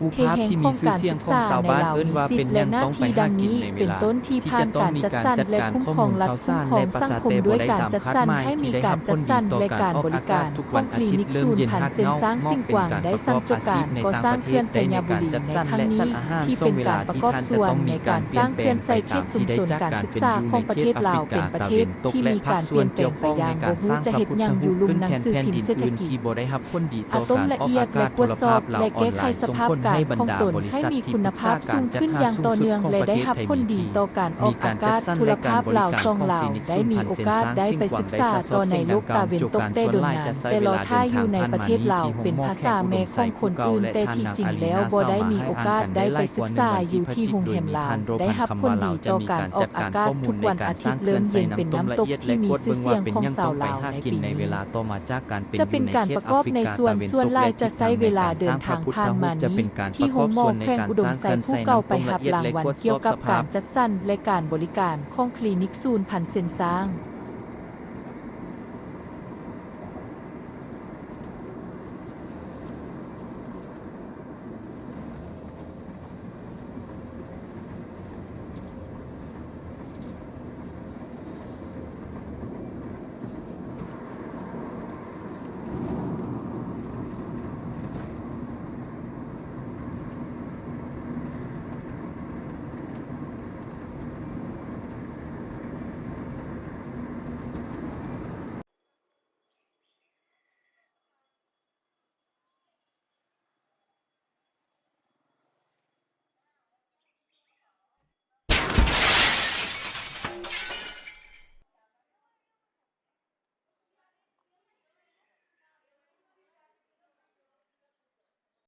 ຮູບພາບທີ່ມີຊື່ສຽງຂອງຊາວບ້ານເອີ້ນວ່າເປັນຫຍັງຕ້ອງໄປຫາກິນໃນເວລາທີ່ຈະຕ້ອງມີການຈັດການຂໍ້ມູນຂ່າວສານ ແລະ ປະຊາແຕ່ບໍ່ໄດ້ຕາມຄາດໝາຍ ທີ່ໄດ້ຮັບຜົນດີຕໍ່ການອອກອາກາດທຸກວັນອາທິດ ເລີ່ມເຢັນຮາກເຫງົ້າ ມອບເປັນການປະກອບອາຊີບໃນຕ່າງປະເທດໄດ້ໃນການຈັດສັນ ແລະ ສັດອາຫານ ຊ່ວງເວລາທີ່ທ່ານຈະຕ້ອງມີການປ່ຽນແປງໄປຕາມທີ່ໄດ້ຈາກການເປັນຢູ່ໃນເຂດອາຟຣິກາຕາເວັນຕົກ ແລະ ພາກສ່ວນກ່ຽວຂ້ອງໃນການສ້າງພະພຸດທະຮູບຂຶ້ນແທນແຜ່ນດິນອື່ນທີ່ບໍ່ໄດ້ຮັບຜົນດີຕໍ່ການອອກອາກາດໂທລະພາບລາວອອນລາຍ ສົ່ງຜົນໃຫ້ບັນດາບໍລິສັດທີ່ປຶກສາການຈັດຫາສູງສຸດຂອງປະເທດໄທມີທີ່ ມີການຈັດສັນ ແລະ ການບໍລິການຂອງຄລີນິກສູນພັນເຊັນຊາງ ຊຶ່ງກວາງໄດ້ສະເຊາະເສັງດັ່ງກ່າວ ໂຈກການສ່ວນຫຼາຍຈະໃຊ້ເວລາເດີນທາງຜ່ານມານີ້ທີ່ໂຮງໝໍແຂວງອຸດົມໄຊຄືເກົ່າ ແລະ ທ່ານນາງອາລີນາ ຊາວມາໃຫ້ອານກັນໄດ້ຫຼາຍກວ່າໜຶ່ງປີ ທີ່ເປັນຢູ່ນີ້ ທ່ານໂຣພັນຄຳວ່າລາວຈະມີການຈັດການຂໍ້ມູນໃນການສ້າງເຂື່ອນໃສ່ນ້ຳຕົ້ມລະອຽດ ແລະ ກວດເບິ່ງວ່າເປັນຫຍັງຕ້ອງໄປຫາກິນໃນເວລາຕໍ່ມາຈາກການເປັນຢູ່ໃນເຂດອາຟຣິກາຕາເວັນຕົກ ແລະ ທາງໃນການສ້າງພະພຸດທະຮູບຈະເປັນການປະກອບສ່ວນໃນການສ້າງເຂື່ອນໃສ່ນ້ຳຕົ້ມລະອຽດ ແລະ ກວດສອບສະພາບ ຈັດສັນ ແລະ ການບໍລິການຂອງຄລີນິກສູນພັນເຊັນຊາງ.